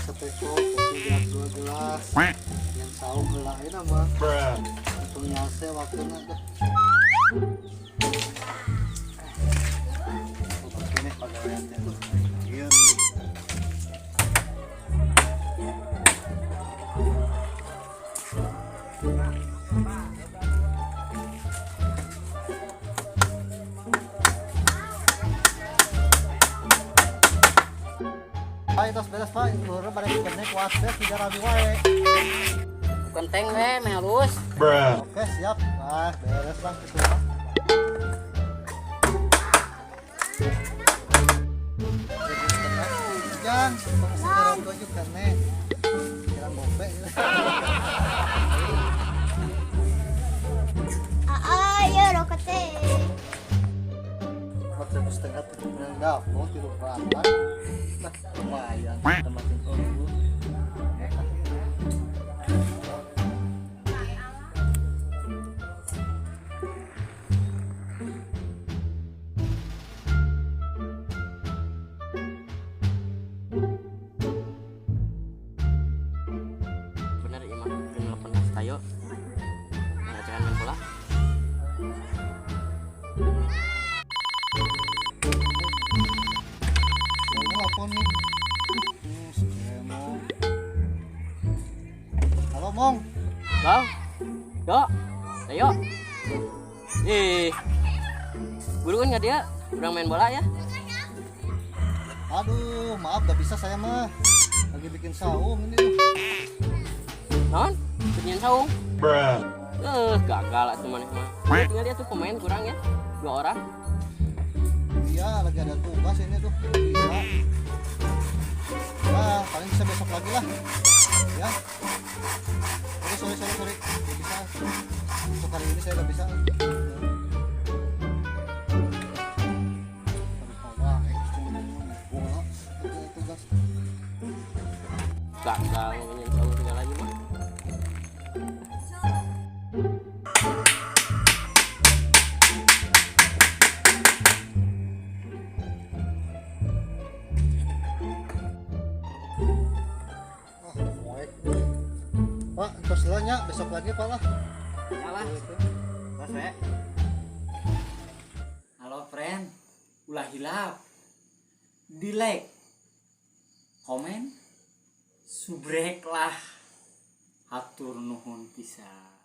Sateko kopi gelas dua gelas. Yang saung heula ayeuna mah. Langsung nyase waktuna deh. Oh, ini pagawean teh. Ieu. Pak, tos beres, Pak. Lurah balik kene ku asbes tidak rame wae. Kenteng we, meh halus. Oke, siap. Nah, beres lah itu mah. Jangan, tong segera baju kene. Kira gope. Ah, iya rokok teh. 4.500 tuh bener dapur tilu batang. Lah, lumayan. Tematin dulu. Bener ieu mah, udah nelpon Mas Tayo. Ngajakan main bola. Ini apa nih? Si Kemong. Halo, Mong. Halo. Yo. Tayo. Ih. Buruan nggak dia? Urang main bola ya? Aduh, maaf gak bisa saya mah. Lagi bikin saung ini tuh. Non? Bikin saung. Gagal atuh maneh mah. Tinggal dia tuh pemain kurang ya. 2 orang. Iya, lagi ada tugas ini tuh. Bisa. Ya, paling bisa besok lagi lah. Ya. Oke, sorry, sorry, sorry. Gak bisa. Untuk hari ini saya gak bisa. Tugas. Gagal ngomongin saung tinggal lagi mah. Oh, baik. Pak, terus lah nya, besok lagi Pak lah. Ya lah. Mas we. Halo friend, ulah hilap, di like, komen, subrek lah, hatur nuhun pisan.